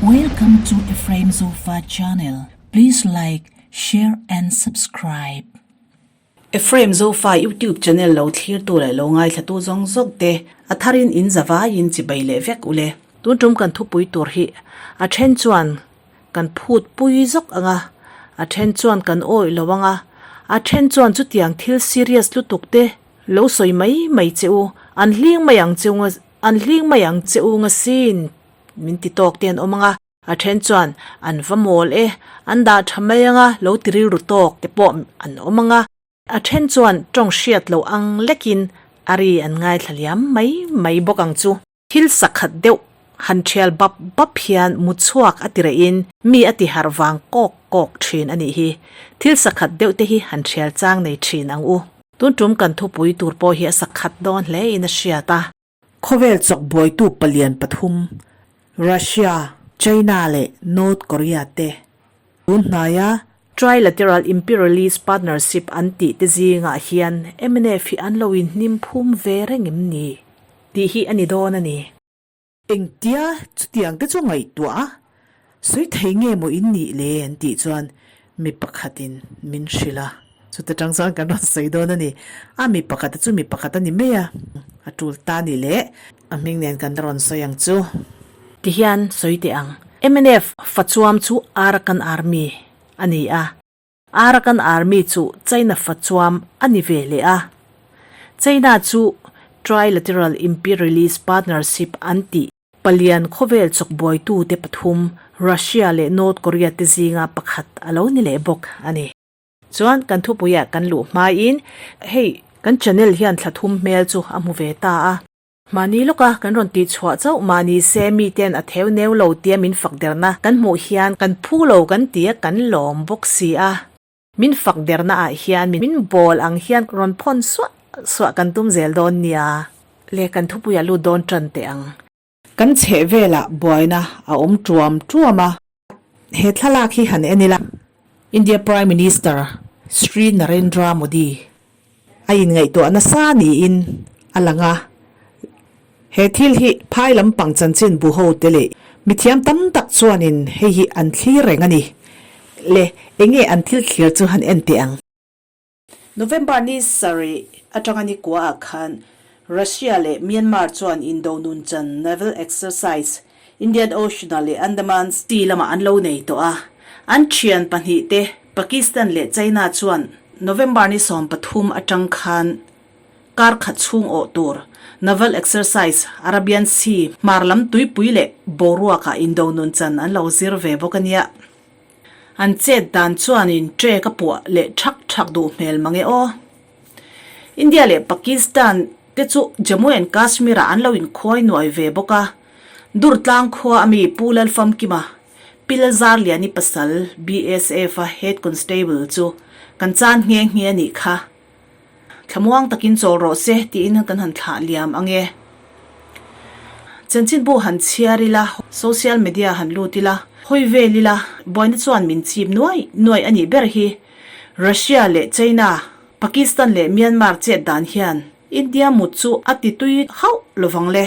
Welcome to Ephraim Zofa channel. Please like, share and subscribe. Ephraim Zofa YouTube channel lo thlirtu leh lo ngaithlatu zawng zawk te a tharin in zavaiin chibai leh vek ule. Tun tum kan thupui tur hi a then chuan kan phut pui zawk ang a, a then chuan kan awih lo ang a, a then chuan chutiang thil serious lutuk te lo sawi mai mai che u, an hling mai ang che u an hling mai ang che u ngasin min ti tawk te an awm ang a, a then chuan an va mawl e, an dah tha mai ang a lo ti rilru tawk te pawh an awm ang a, a then chuan tawng hriat loh ang lekin a ri an ngaithla liam mai mai bawk ang chu. Thil sakhat deuh han thial bap bap hian mu chhuak a ti rehin mi a ti harh vang kawk kawk thin a nih hi. Thil sakhat deuh te hi han thial chang nei thin ang u. Tun tum kan thupui tur pawh hi a sakhat dawn hle in a hriat a. Khawvel chawk buaitu palian pathum, Russia, China leh North Korea te tun hnaia Trilateral Imperialist Partnership an tih te zingah hian mnf hi an lo inhnim phum ve reng em ni? Tih hi a ni dawn a ni. Engtia chutiang te chu ngaihtuah a, sawi thei nge maw in nih le an tih chuan mi pakhatin min hrilh a, chuta tang chuan kan rawn sawi dawn a ni. A mi pakhata chu mi pakhat a ni mai a, a tul ta ni le a hming nen kan la rawn sawi ang chu. Tihian sawi teh ang, mnf fachuam chu Arakan Army a ni a. Arakan Army chu China fachuam a ni ve leh a. China chu Trilateral Imperialist Partnership an tih palian khawvel chawkbuaitute pathum Russia leh North Korea te zinga pakhat a lo ni leh bawk a ni. Chuan kan thupuiah kan luh hmain hei kan channel hian thla thum hmel chu a hmu ve ta a. Mahni lawka kan rawn tih chhuah chauh mahni se miten a theu neu lo tia min fak derna kan hmuh hian kan phu lo kan ti a kan lawm bawk si a. Min fak derna ah hian min bawl ang hian rawn phawn suah suah kan tum zel dawn nia. Le kan thupuiah lut dawn tan teh ang. Kan chheh velah buaina a awm tuam tuam a. He thlalak hi han en ila. India Prime Minister Shri Narendra Modi a inngaihtuah nasa niin a lang a. He thil hi phai lampang chanchin bu ho te leh mithiam tam tak chuanin hei hi an thlir reng a ni. Le enge an thil thlir chu han en teh ang. November ni sarih atanga ni kuaah khan Russia leh Myanmar chuan indo nunchan naval exercise Indian Ocean-ah leh Andaman Sea lamah an lo nei tawh a. An thian pahnihte Pakistan leh China chuan November ni 13 atang khan kar khat chhung awh tur naval exercise Arabian Sea hmar lam tuipui leh boruakah indo nunchan an lo zir ve bawk a nia. An chet dan chuanin trek a puah leh thak thak duh hmel mang e aw. India leh Pakistan te chu Jammu and Kashmir ah an lo inkhuai nuai ve bawk a. Durtlang khua a mi Pu Lalfamkima, Pi Lalzarliani pasal BSF a Head Constable chu kan chan nghe nghe a nih kha. Thlamuang takin chawl rawh se tiin kan han thlah liam ang e. Chanchinbu han chhiar ila, social media han lut ila, hawi vel ila, buaina chuan min chip nuai nuai a nih ber hi. Russia leh China, Pakistan leh Myanmar chet dan hian India mut chu a ti tui hauh lovang le.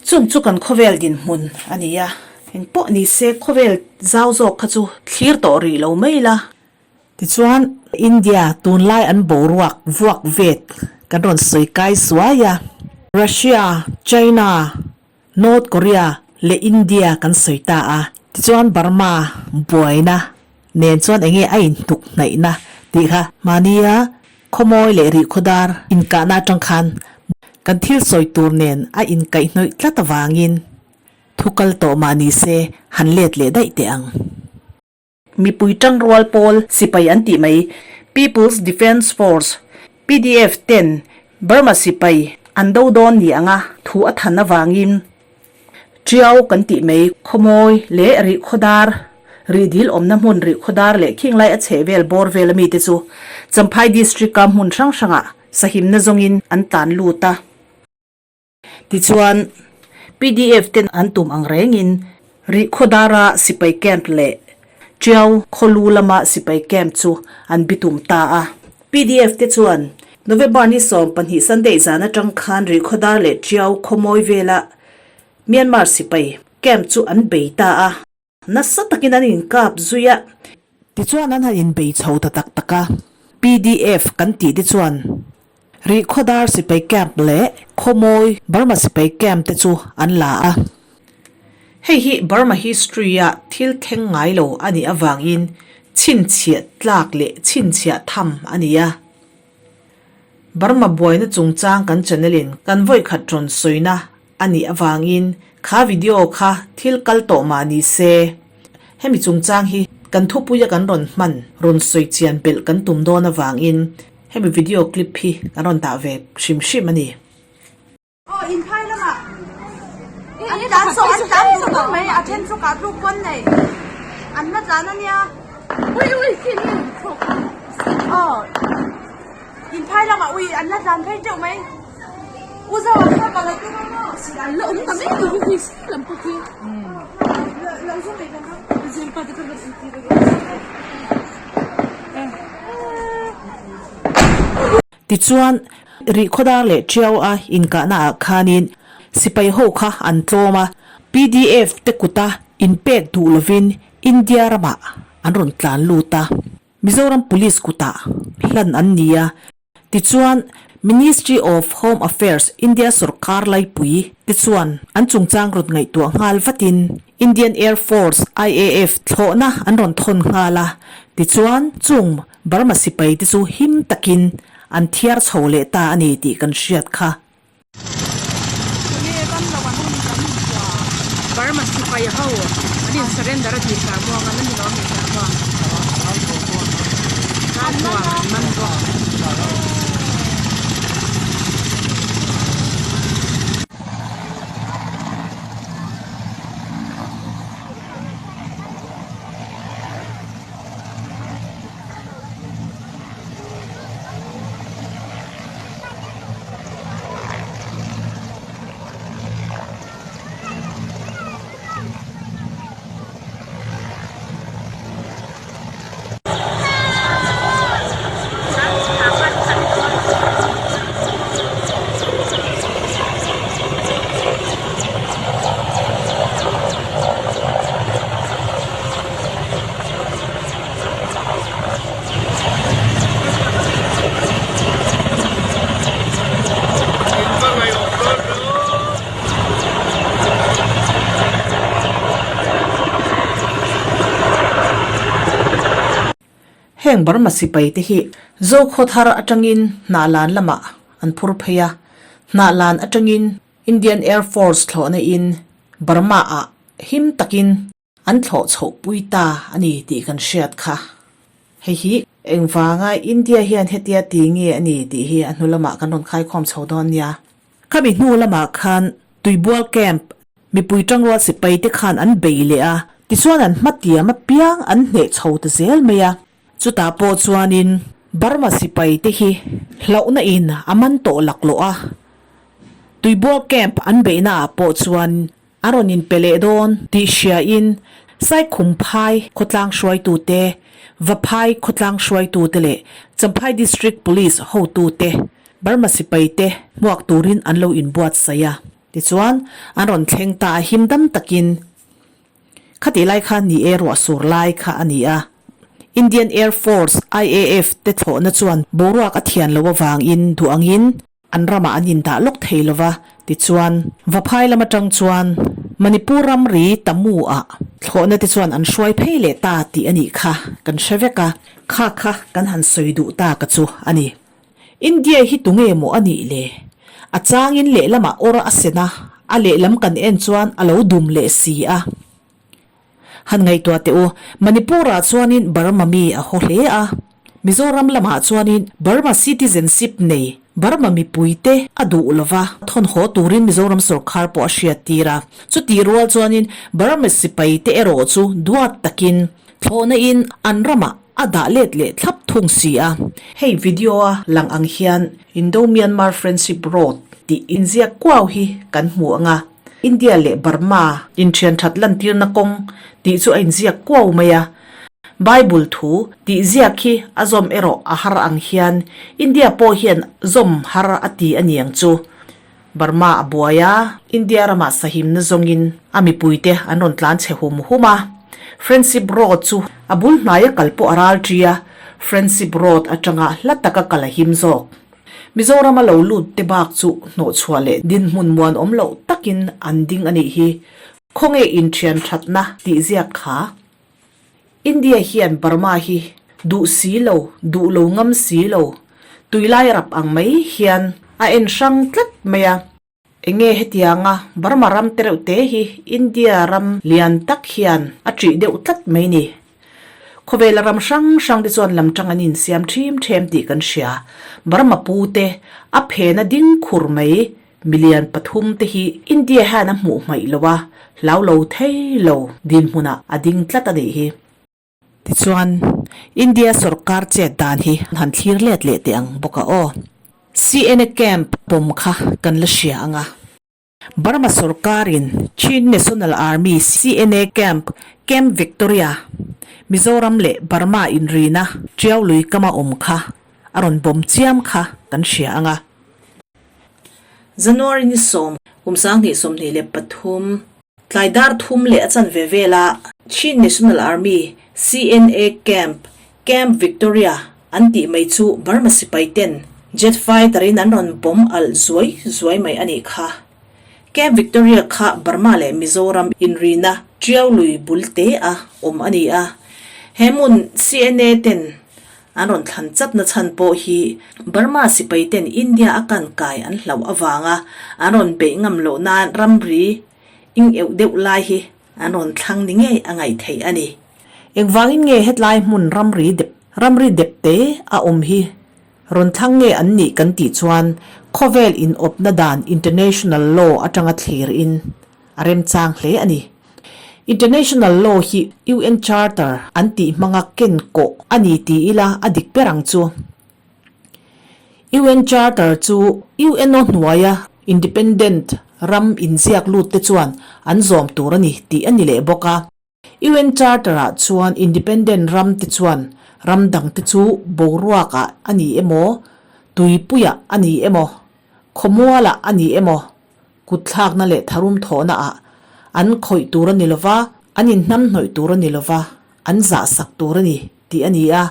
Chung chu kan khawvel dinhmun a ni a, engpawh ni se khawvel zau zawk kha chu thlir tawh rih lo mai ila. Tichuan, India tunlai an boruak vuak vet kan rawn sawi kai suai a. Russia, China, North Korea leh India kan sawi ta a. Tichuan Burma buaina nen chuan enge a inhnuk hnaihna tih kha mahnia khawmawi leh rihkhawdar inkahna atang khan kan thil sawi tur nen a inkaihhnawih tlat avangin thu kal tawh mah nise han let leh daih teh ang. Mipui tangrual pawl sipai an tih mai, People's Defence Force, pdf, ten Burma sipai an do dawn ni anga thu a than avangin Tiau kan tih mai khawmawi leh rihkhawdar, rihdil awmna hmun rihkhawdar leh khinglai a chheh vel bawr vel ami te chu Champhai District-a hmun hrang hrangah sahimna zawngin an tlan lut a. Tichuan, pdf ten an tum ang rengin Rihkhawdara sipai camp leh Tiau khawlu lama sipai camp chu an bitum ta a. Pdf te chuan November ni 12 Sunday zan atang khan Rihkhawdar leh Tiau khawmawi vela Myanmar sipai camp chu an bei ta a. Nasa takin an inkap zui a. Tichuan an han inbei chho ta tak tak a. PDF kan tih te chuan Rihkhawdar sipai camp leh Khawmawi Burma sipai camp te chu an la a. Hei hi Burma history a thil thleng ngai lo a nih avangin chhinchhiah tlak leh chhinchhiah tham a ni a. Burma buaina chungchang kan channel in kan vawikhat rawn sawina a nih avangin kha video kha thil kal tawh mah ni se, hemi chungchang hi kan thupuia kan rawn hman rawn sawi chian belh kan tum dawn avangin hemi video clip hi kan rawn dah ve hrim hrim a ni. Aw inphai lamah an tlan saw an tlan duh duh mai a then chu kah tluk pawn nei an la tlan a nia ui ui khi ni aw inphai lamah ui an la tlan phei teuh mai u zo ah kha kal a tum a maw an la awm ta mai tur hi khi lam pawh khi lo zu mai kan zirpa te kha kan intir a Tichuan, Rihkhawdar leh Tiau a inkahna ah khanin sipai ho kha an tlawm a, pdf te kuta inpek duh lovin India ramah an rawn tlan lut a, Mizoram Police kutah hlan an ni a. Tichuan, Ministry of Home Affairs India sawrkar laipui te chuan an chungchang rawn ngaihtuah nghal vatin Indian Air Force, IAF, thlawhna an rawn thawn nghal a, tichuan chung Burma sipai te chu him takin an thiar chho leh ta a ni tih kan hriat kha. Burma sipai ho an in surrender a tih hram muang an ni lo mi hram muang ralthuam an man bawk. Heng Burma sipai te hi Zokhawthar atangin Hnahlan lamah an phur phei a, Hnahlan atangin Indian Air Force thlawhna in Burma ah him takin An thlawh chhoh pui ta a ni tih kan hriat kha. Hei hi engvanga India hian hetia ti nge a ni tih hi a hnu lamah kan rawn khaikhawm chho dawn nia. Khami hnu lamah khan Tuibual Camp mipui tangrual sipai te khan an bei leh a, tichuan an hmatiam apiang an hneh chho ta zel mai a. Chutah pawh chuanin Burma sipai te hi hlauhna in a man tawh laklawh a, Tuibual Camp an beihna ah pawh chuan A rawn inpe leh dawn tih hriain Saikhumphai khawtlang hruaitute, Vaphai khawtlang hruaitute leh Champhai District Police hotute Burma sipaite hmuak turin an lo inbuatsaih a. Tichuan, an rawn thleng ta a him dam takin khatih lai kha ni e ruah sur lai kha a ni a. Indian Air Force, IAF, te thlawhna chuan boruak a thian loh avangin duh angin, An ramah an indah lawk thei lo va, tichuan Vaphai lam atang chuan Manipur ramri Tamu-ah thlawhna te chuan an hruai phei leh ta tih a nih kha kan hre vek a, kha kha kan han sawi duh ta ka chu a ni. India hi tunge maw a nih le? A changin lehlamah awr a sen a, a lehlam kan en chuan a lo dum leh si a. Han ngaihtuah teh u, Manipur-ah chuanin Burma mi a haw hle a, Mizoram lamah chuanin Burma citizenship nei Burma mipuite a duh lo va, thawn haw turin Mizoram sorkar pawh a hriattir a. Chutih rual chuanin Burma sipaite erawh chu duat takin thlawhna-in an ramah a dah let leh thlap thung si a. Hei video-a lang ang hian Indo-Myanmar Friendship Road tih inziak kuau hi kan hmu ang a. India leh Burma inthian that lantirna kawng tih chu a inziak kuau mai a. Bible thu tih ziak hi a zawm erawh a har ang hian India pawh hian zawm har a ti a niang chu. Burma a buai a, India ramah sahimna zawngin a mipuite an rawn tlan chhe hum hum a. Friendship Road chu a bul hnaia kal pawh a ral ṭi a, Friendship Road aṭanga hla taka kal a him zawk. Mizorama lo lut te bak chu hnawhchhuah leh dinhmun muan awm loh takin an ding a nih hi. Khawnge inthian thatna tih ziak kha? India hian Burma hi duh si lo, duh lo ngam si lo, tuilai rap ang mai hian a en hrang tlat mai a. Enge hetianga Burma ram te reuh te hi India ram lian tak hian a ṭih deuh tlat mai ni. Khawvela ram hrang hrang te chuan lam ṭang an insiam ṭhim ṭhem tih kan hria. Burma pu te a phena ding khur mai Milian pathum te hi India hian a hmuh hmaih lo a, hlau lo thei lo dinhmunah a ding tlat a nih hi. Tichuan, India sorkar chet dan hi han thlir let leh teh ang bawk a aw. CNA camp pawm kha kan la hria ang a. Burma sorkarin Chin National Army CNA camp, Camp Victoria, Mizoram leh Burma inrina Tiau lui kama awm kha a rawn bawm chiam kha kan hria ang a. January ni sawm, kum 2023, tlai dar thum leh a chanve vela Chin National Army, CNA, Camp, Camp Victoria an tih mai chu Burma sipai ten jet fighter in an rawn bomb alh zuai zuai mai a nih kha. Camp Victoria kha Burma leh Mizoram inrina Tiau lui bul te a awm a ni a. He hmun CNA ten An rawn thlan chapna chhan pawh hi Burma sipai ten India a kan kai an hlauh avanga an rawn beih ngam loh nan ramri ing euh deuh lai hi an rawn thlang ni ngei a ngaih theih a ni. Engvangin nge hetlai hmun ramri dep ramri dep te a awm hi rawn thlang nge an nih kan tih chuan khawvel inawpna dan international law atanga thlir in a remchang hle a ni. International law hi UN Charter an tih hmanga ken kawh a ni ti ila a dik ber ang chu. UN Charter chu UNO hnuaia independent ram inziak lut te chuan an zawm tur a ni tih a ni leh bawk a. UN Charter-ah chuan independent ram te chuan ram dang te chu boruakah a ni emaw, tuipuiah a ni emaw, khawmualah a ni emaw, Kutthlakna leh tharum thawhnaah an khawih tur a ni lo va, an inhnamhnawih tur a ni lo va, an zahsak tur a ni, tih a ni a.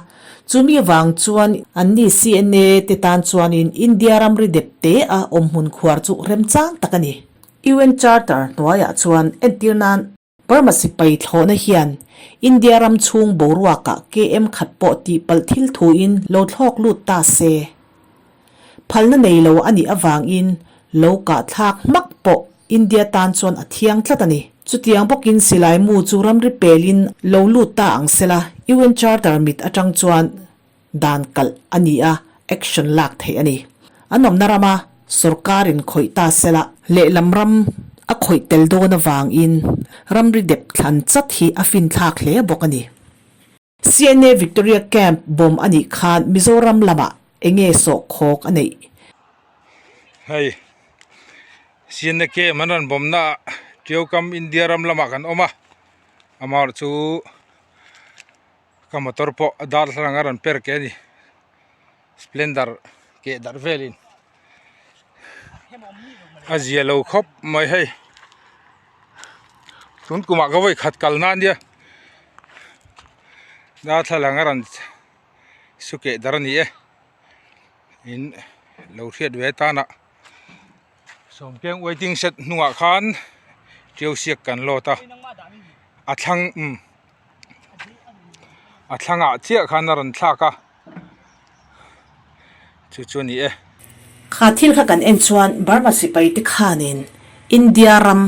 Chumi avang chuan anni CNA te tan chuanin India ramri dep te a awmhmun khuar chu remchang tak a ni. UN Charter hnuaiah chuan entir nan Burma sipai thlawhna hian India ram chhung boruakah KM khat pawh tihpalh thil thuin lo thlawk lut ta se. Phalna nei lo a nih avangin lo kahthlak hmak pawh India tan chuan a thiang tlat a ni. Chutiang bawkin silai mu chu ramri pelin lo lut ta ang sela UN Charter mit atang chuan Dan kalh a ni a, action lak theih a ni. An awmna rama sorkarin khawih ta sela, lehlam ram a khawih tel dawn avangin ramri dep thlan chat hi a finthlak hle bawk a ni. CNA Victoria Camp bomb a nih khan Mizoram lamah enge sawhkhawk a neih? Hei CNA camp an rawn bomb naah Tiaukam India ram lamah kan awm a, amaherawhchu Ka motor pawh a darthlalang a rawn per keh a ni splendor keh darh velin a zia lo khawp mai hei tun kumah ka vawi khat kal na ania darthlalang a rawn su keh darh a ni e in lo hriat ve tan ah. Sawmkeng waiting shed hnungah khan ṭiau siak kan load a a thlang umm a thlangah chiah khan a rawn thlak a chu chu a ni e. Kha thil kha kan en chuan Burma sipai te khanin India ram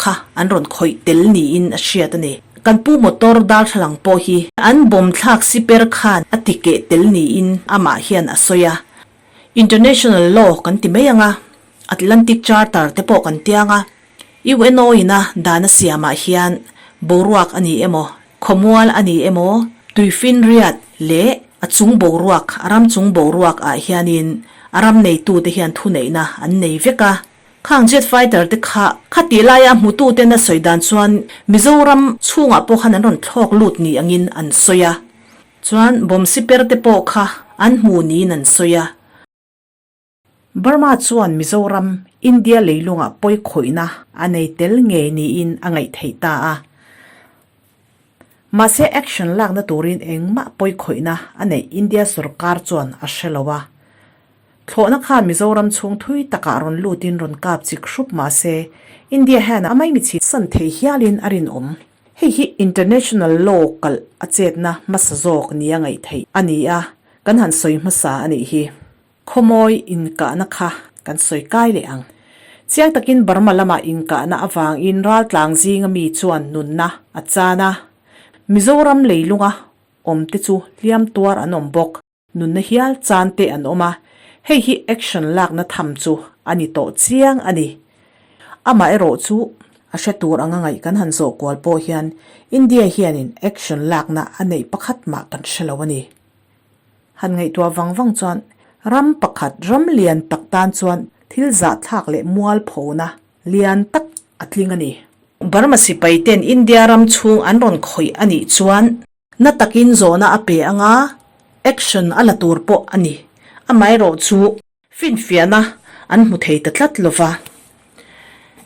kha an rawn khawih tel niin a hriat a ni. Kan pu motor darthlalang pawh hi an bomb thlak siper khan a ti keh tel niin amah hian a sawi a. International law kan ti mai ang a, Atlantic Charter te pawh kan tiang a, UNO ina dan a siamah hian boruak a ni emaw, khawmual a ni emaw, tuifinriat leh a chung boruak, a ram chung boruak ah hianin a ram neitute hian thuneihna an nei vek a. Khang jet fighter te kha khatih laia a hmututen a sawi dan chuan Mizoram chhungah pawh khan an rawn thlawk lut ni angin an sawi a. Chuan bomb siper te pawh kha an hmu niin an sawi a. Burma chuan Mizoram, India leilungah pawi khawihna a nei tel ngei niin a ngaih theih ta a. Mahse action lakna turin engmah pawikhawihna a neih India sorkar chuan a hre lo a. Thlawhna khan Mizoram chhung thui takah rawn lutin rawn kap chik hrup mahse India hian a maimichhi san thei hialin a rinawm. Hei hi international law kalh a chetna hmasa zawk nia ngaih theih a ni a, kan han sawi hmasa a nih hi. Khawmawi inkahna kha kan sawi kai leh ang. Chiang takin Burma lama inkahna avangin raltlang zinga mi chuan nunna a chan a, Mizoram leilunga awmte chu hliam tuar an awm bawk. Nunna hial chan te an awm a, hei hi action lakna tham chu a ni tawh chiang a ni. Amaherawh chu a hre tur anga ngaih kan han zawh kual pawh hian India hianin action lakna a neih pakhat mah kan hre lo a ni. Han ngaihtuah vang vang chuan ram pakhat ram lian tak tan chuan thil zahthlak leh mualphona lian tak a tling a ni. Burma sipai ten India ram chhung an rawn khawih a nih chuan Na takin zawhna a pe anga, action a la tur pawh a ni. Amaherawh chu finfiahna an hmu thei ta tlat lova,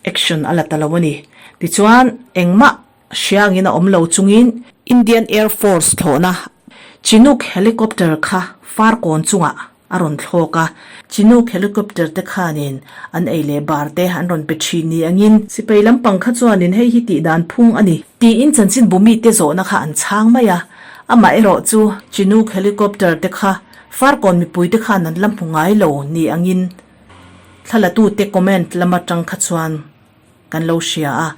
action a la ta lo a ni. Tichuan, engmah hriangin a awm lo chungin Indian Air Force thlawhna Chinook helicopter kha Farkawn chungah a rawn thlawk a, Chinook helicopter te khanin an ei leh bar te an rawn pe thin ni angin sipai lampang kha chuanin hei hi tih dan phung a ni tiin chanchinbu mite zawhna kha an chhang mai a, amah erawh chu Chinook helicopter te kha Farkawn mipui te khan an la hmu ngai lo ni angin thlalatute comment lam atang kha chuan kan lo hria a.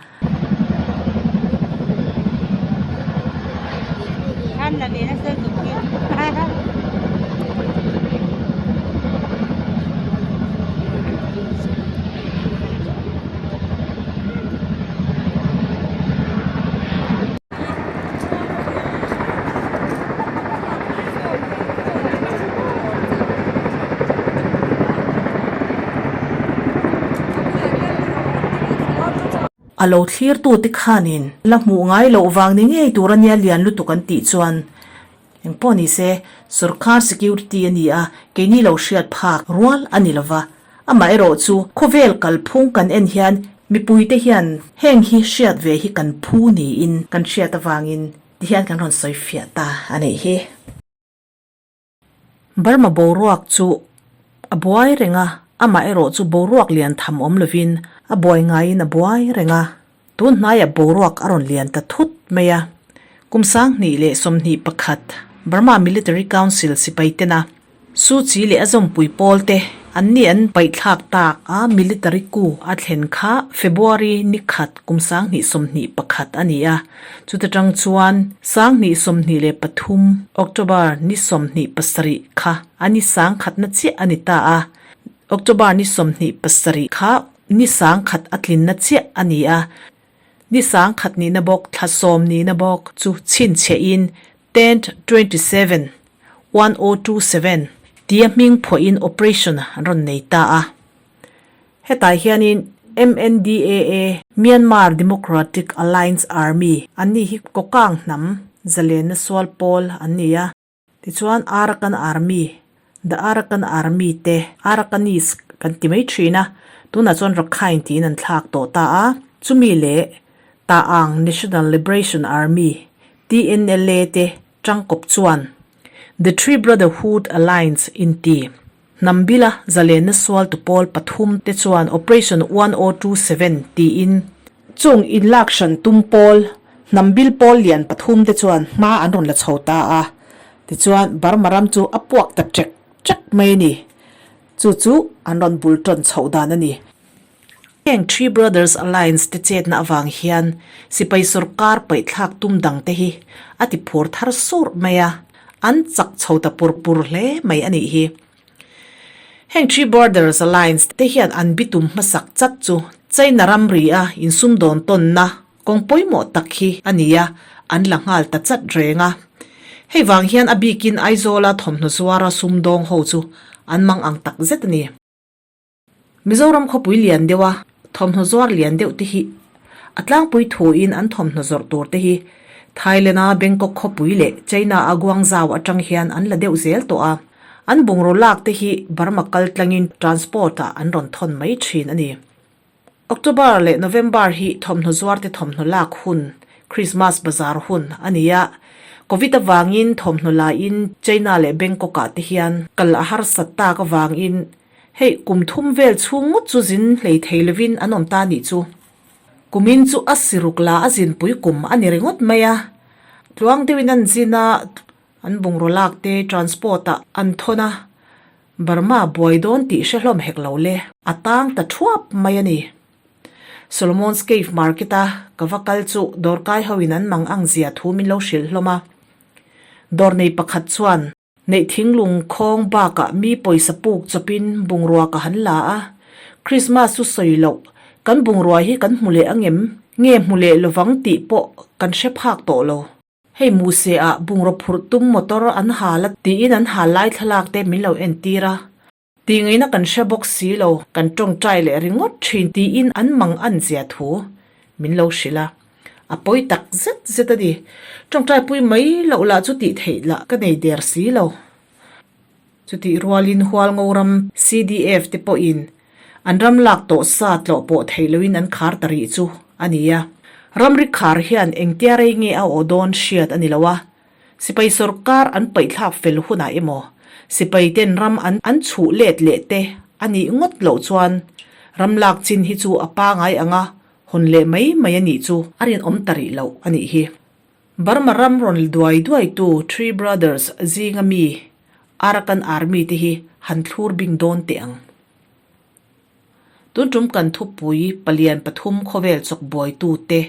A lo thlirtute khanin la hmuh ngai loh vang ni ngei tur a nia lian lutuk an tih chuan engpawh ni se sorkar security a ni a, keini lo hriat phak rual a ni lova. Amaherawh chu khawvel kalphung kan en hian mipuite hian heng hi hriat ve hi kan phu niin kan hriat avangin tihian kan rawn sawi fiah ta a nih hi. Burma boruak chu a buai reng a, amaherawh chu boruak lian tham awm lovin a buai ngaiin a buai reng a. Tun hnaiah boruak a rawn lian ta thut mai a, kum 2021 Burma Military Council sipai tena Suu Kyi leh a zawmpui pawl te an ni an paihthlak tak a military coup a thlen kha February ni khat kum 2021 a ni a, chuta tang chuan 2023 October ni 27 kha a ni sangkhatna chiah a ni ta a, October ni 27 kha Ni sangkhat a tlinna chiah a ni a, ni sangkhat nihna bawk thla sawm nihna bawk chu chhinchhiahin Tent 27, 1027 tia hming phuahin operation an rawn nei ta a. Hetah hianin MNDAA, Myanmar Democratic Alliance Army, an ni hi Kokang hnam zalenna sual pawl an ni a. Tichuan Arakan Army, The Arakan Army te Arakanese kan ti mai thin a, tunah chuan Rakhine tiin an thlak tawh ta a, chumi leh Ta'ang National Liberation Army, TNLA, te tangkawp chuan The Three Brotherhood Alliance inti Hnam bila zalenna sualtu pawl pathum te chuan Operation 1027 tiin chung inlak hran tum pawl hnam bil pawl lian pathum te chuan hma an rawn la chho ta a, tichuan Burma ram chu a puak ta ṭek ṭek mai a ni. Chu chu an rawn bul ṭawn chhoh dan a ni. Heng Three Brothers Alliance te chetna avang hian sipai sorkar paihthlak tum dang te hi a ti phur thar surh mai a, an chak chho ta pur pur hle mai a nih hi. Heng Three Brothers Alliance te hian an bitum hmasak chat chu China ramri a insumdawn tawnna kawng pawimawh tak hi a ni a, an la nghal ta chat reng a. Hei vang hian a bikin Aizawla thawmhnaw zuara sumdawng ho chu an mang ang tak zet a ni. Mizoram khawpui lian deuha thawmhnaw zuar lian deuh te hi a tlangpui thuin an thawmhnaw zawrh tur te hi Thailand-a Bangkok khawpui leh China-a Guangzhou atang hian an la deuh zel tawh a, an bungraw lak te hi Burma kal tlangin transport-ah an rawn thawn mai thin a ni. October leh November hi thawmhnaw zuarte thawmhnaw lak hun. Christmas bazar hun a ni a. Covid avangin thawmhnaw laiin China leh Bangkok ah te hian kal a harsat tak avangin hei kum thum vel chhung ngawt chu zin hlei thei lovin an awm ta nih chu. Kumin chu a siruk la a zinpui kum a ni ringawt mai a. Tluang deuhin an zin a, an bungraw lak te transport ah an thawn a, Burma buai dawn tih hre hlawm hek lo le. A tang ta thuap mai a ni. Solomon's Cave Market a ka va kal chu dawrkai ho in an mang ang zia thu min lo hrilh hlawm a. Dawr nei pakhat chuan neih thinglung khawng bakah mi pawisa puk chawpin bungrua ka han la a, Christmas chu sawi loh, kan bungrua hi kan hmu leh angem nge hmu leh lovang tih pawh kan hre phak tawh lo. Hei Muse ah bungraw phurh tum motor an hal a tiin an hal lai thlalak te min lo entir a. Tih ngaihna kan hre bawk si lo, kan tawngtai leh ringawt thin tiin an mang an zia thu min lo hrilh a. A pawi tak zet zet a ni. Tawngtai pui mai loh lah chu tih theih lah ka nei der si lo. Chutih rualin Hualngo ram CDF te pawhin an ram lak tawh sa tlawh pawh theih loin an khar ta rih chu a ni a. Ramri khar hian engtia rei nge a aw dawn hriat a ni lo a. Sipai sorkar an paihthlak fel hunah emaw, sipai ten ram an an chhuh let leh te a nih ngawt loh chuan ram lak chin hi chu a pangai anga hawn leh mai mai a nih chu a rinawm ta rih loh a nih hi. Burma ram rawn duai duai tu Three Brothers zinga mi Arakan Army te hi han thlur bing dawn teh ang. Tun tum kan thupui palian pathum khawvel chawk buaitu te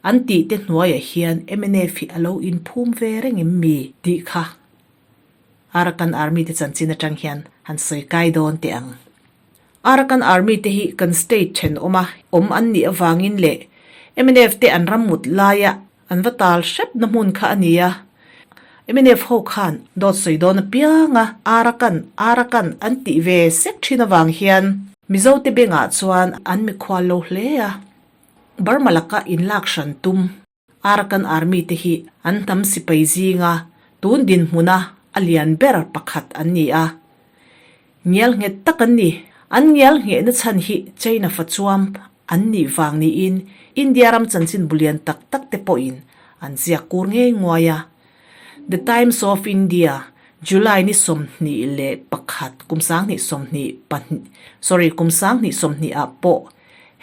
an tih te hnuaiah hian mnf hi a lo inphum ve reng em mi tih kha Arakan Army te chanchin atang hian han sawi kai dawn teh ang. Arakan Army te hi kan state thenawm a awm an nih avangin leh mnf te an ram mut laia An va tal hrep na hmun kha a ni a. Mnf ho khan dawt sawi dawn apiang a, Arakan, Arakan an tih ve sek thin avang hian Mizote bengah chuan an mikhual lo hle a. Burma laka inlak hran tum Arakan Army te hi an hnam sipai zinga tun dinhmuna a lian ber pakhat an ni a. Ngial nghet tak an ni. An ngial nghehna chhan hi China fachuam an nih vang niin India ram chanchin bulian tak tak te pawhin an ziak kur ngei nguai a. The Times of India, July ni 21 kum 2020 pahnih sorry kum 2020 ah pawh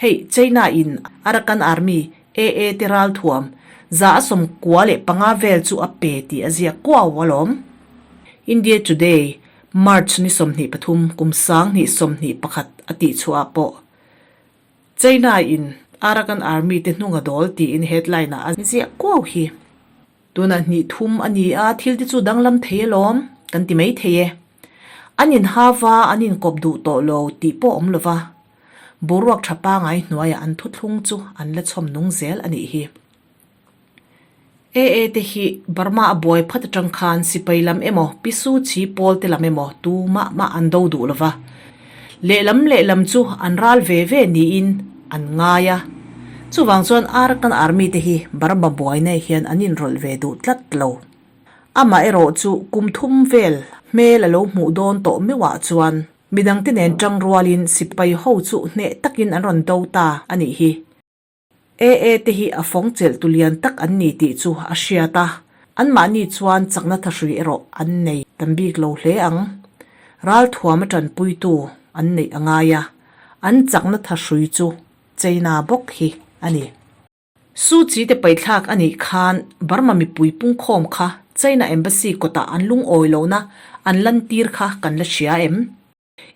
hei China in Arakan Army AA te ralthuam 95 vel chu a pe tih a ziak kuau alawm. India Today, March ni 23 kum 2021 a tih chhuah ah pawh China in Arakan Army te hnung a dawl tiin headline ah a ziah kuau hi. Tunah hnih thum a ni a, thil te chu danglam thei alawm kan ti mai thei e. An in hava an inkawp duh tawh lo tih pawh awm lova, boruak tha pangai hnuaiah an thuthlung chu an la chhawm nung zel a nih hi. AA te hi Burma a buai phat atang khan sipai lam emaw Pi Suu Kyi pawl te lam emaw tu mah mah an do duh lova. Lehlam lehlam chu an ral ve ve niin an ngai a. Chuvang chuan Arakan Army te hi Burma buaina hian an inrawlh ve duh tlat lo. Amah erawh chu kum thum vel hmel a lo hmuh dawn tawh meuhah chuan midangte nen tang rualin sipai ho chu hneh takin an rawn do ta a nih hi. AA te hi a fawng chelh tu lian tak an ni tih chu a hriat a, anmahni chuan chakna thahrui erawh an nei tam bik lo hle ang. Ralthuam a tanpuitu an neih a ngai a, an chakna thahrui chu China bawk hi a ni. Suu Kyi te paithlak a nih khan Burma mipui pungkhawm kha China Embassy kawtah an lungawi lohna an lantir kha kan la hria em?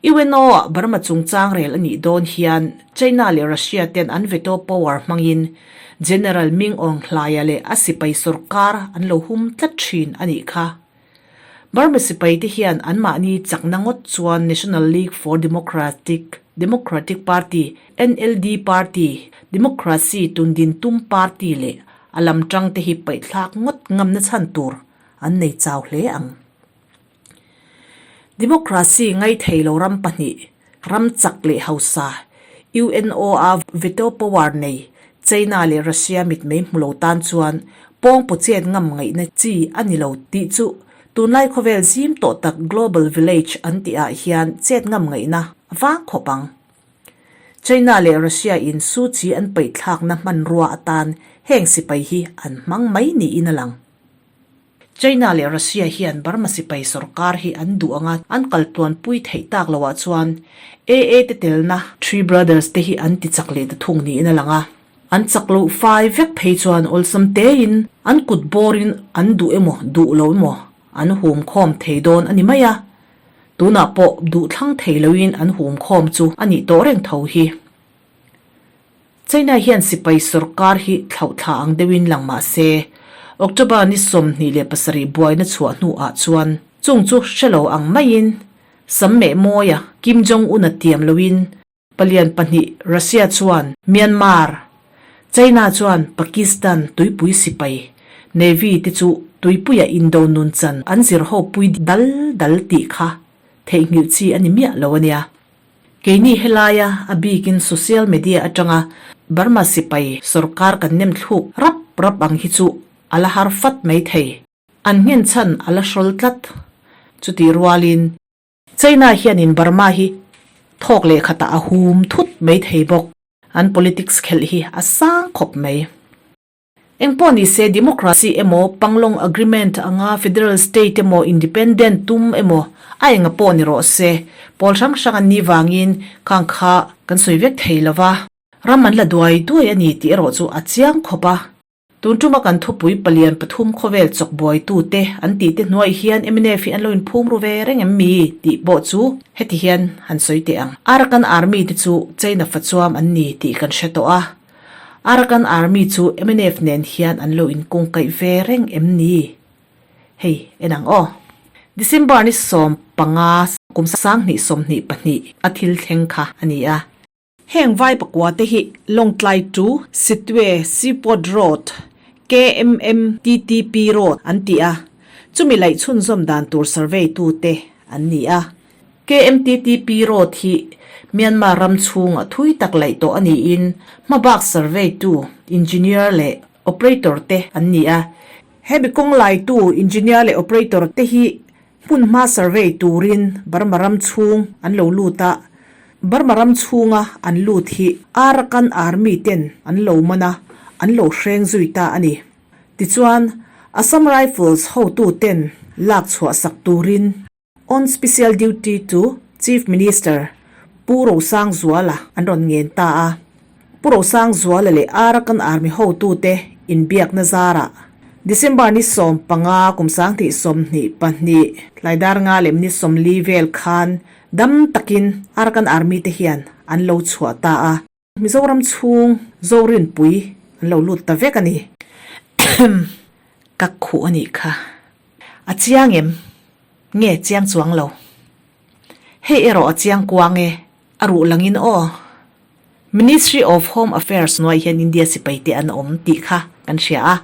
UNO-ah Burma chungchang rel a nih dawn hian China leh Russia ten an veto power hmangin General Ming Aung Hlaia leh a sipai sorkar an lo hum tlat thin a nih kha. Burma sipaite hian anmahni chakna ngawt chuan National League for Democratic Democratic Party, NLD Party, Democracy tundin tum party leh a lamtangte hi paihthlak ngawt ngamna chhan tur an nei chau hle ang. Democracy ngaithei lo ram pahnih, ram chak leh hausa, UNO-a veto power nei China leh Russia mitmei hmu lo tan chuan pawngpaw chet ngam ngaihna chi a ni lo tih chu tunlai khawvel zim tawh tak Global Village an tihah hian chet ngam ngaihna a vang khawp ang. China leh Russia in Suu Kyi an paihthlakna hmanrua atan heng sipai hi an hmang mai niin a lang. China leh Russia hian Burma sipai sorkar hi an duh anga an kal tluanpui theih tak loah chuan AA te telna Three Brothers te hi an ti chak leh ta thung niin a lang a. An chak loh fai vek phei chuan awlsam tein an kut bawrin an duh emaw duh lo emaw an hum khawm thei dawn a ni mai a. Tunah pawh duh thlang thei loin an hum khawm chu a nih tawh reng tho hi. China hian sipai sorkar hi thlauhthla ang deuhin lang mah se, October ni 27 buaina chhuah hnuah chuan chung chu hre lo ang maiin Sammeh Mawia Kim Jong-un-a tiam loin palian pahnih Russia chuan Myanmar, China chuan Pakistan tuipui sipai Navy te chu tuipuia indo nun chan an zir ho pui dal dal tih kha theihnghilh chi a ni miah lo a nia. Keini helaia a bikin social media atanga Burma sipai sorkar kan nem thluk rap rap ang hi chu a la har fat mai thei. An nghen chhan a la hrawl tlat. Chutih rualin China hianin Burma hi thawk leh khatah a hum thut mai thei bawk. An politics khelh hi a sang khawp mai. Engpawh ni se democracy emaw, Panglong Agreement anga federal state emaw, independent tum emaw a enga pawh ni rawh se, pawl hrang hrang an nih vangin khang kha kan sawi vek thei lo va, ram an la duai duai a ni tih erawh chu a chiang khawp a. Tun tuma kan thupui palian pathum khawvel chawk buaitute an tih te hnuaih hian mnf hi an lo inphum ru ve reng em mi tih pawh chu heti hian han sawi teh ang. Arakan Army te chu China fachuam an ni tih kan hre tawh a. Arakan Army chu mnf nen hian an lo inkungkaih ve reng em ni? Hei, en ang aw. December ni 15 kum 2022 a thil thleng kha a ni a. Heng vai pakua te hi Lawngtlai to Sittwe Seaport Road, KMMTTP Road an ti a, chumi laih chhunzawm dan tur survey tute an ni a. KMTTP Road hi Myanmar ram chhunga thui tak laih tawh a niin hmabak survey tu engineer leh operator te an ni a. Hemi kawng laitu engineer leh operator te hi hmunhma survey turin Burma ram chhung an lo lut a, Burma ram chhunga an lut hi Arakan Army ten an lo man a, an lo hreng zui ta a ni. Tichuan, Assam Rifles hotu ten lak chhuah sak turin, On Special Duty to Chief Minister Pu Rosangzuala an rawn ngen ta a. Pu Rosangzuala leh Arakan Army hotute inbiakna zarah December ni 15 kum 2022 tlaidar nga lem ni 40 vel khan dam takin Arakan Army te hian an lo chhuah ta a. Mizoram chhung Zorinpui an lo lut ta vek a ni. Ka khuh a nih kha. A chiang em? Nge chiang chuang lo. Hei erawh a chiang kuang e, a ruh langin aw. Ministry of Home Affairs hnuai hian India sipai te an awm tih kha kan hria a.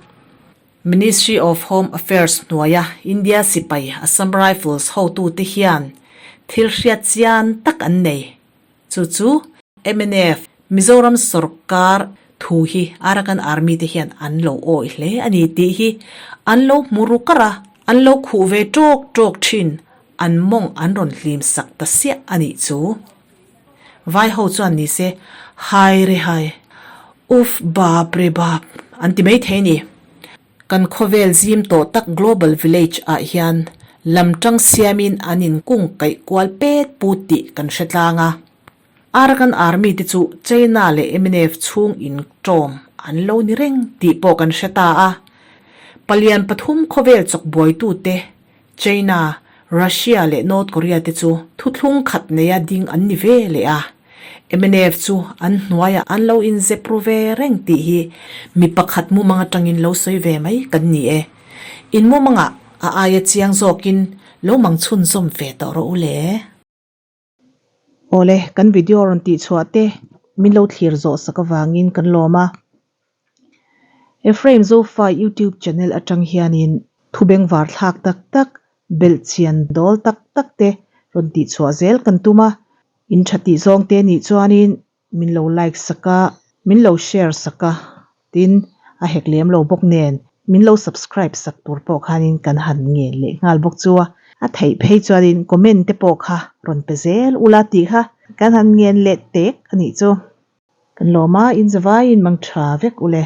Ministry of Home Affairs hnuaia India sipai Assam Rifles hotute hian thil hriat chian tak an nei. Chu chu mnf Mizoram sorkar thu hi Arakan Army te hian an lo awih hle a ni tih hi an lo hmu ru kar a, an lo khuh ve tawk tawk thin, an mawng an rawn hlim sak ta siah a nih chu. Vai ho chuan ni se hai re hai, uff baap re baap an ti mai thei a ni. Kan khawvel zim tawh tak Global Village ah hian lam tang siamin an in kung kaih kual pet put tih kan hre tlang a. Arakan Army te chu China leh mnf chhung in tawm an lo ni reng tih pawh kan hre ta a. Palian pathum khawvel chawk buaitu te China, Russia leh North Korea te chu thuthlung khat neia ding an ni ve leh a, mnf chu an hnuaiah an lo inzep ru ve reng tih hi mi pakhat mumang atangin lo sawi ve mai kan ni e. In mumangah a aia chiang zawkin lo mang chhunzawm ve tawh rawh u le. Awle, kan video rawn tih chhuah te min lo thlir zawh sak avangin kan lawm a. Ephraim Zofa YouTube channel atang hianin thu bengvar thlak tak tak, belhchian dawl tak tak te rawn tih chhuah zel kan tum a. In tha tih zawng te nih chuanin min lo like sak a, min lo share sak a, tin a hek lem lo bawk nen min lo subscribe sak tur pawh khanin kan han ngen leh nghal bawk chu a, a theih phei chuanin comment te pawh kha rawn pe zel ula tih kha. Kan han ngen let tek a nih chu. Kan lawm a, in zavaiin mang tha vek ule.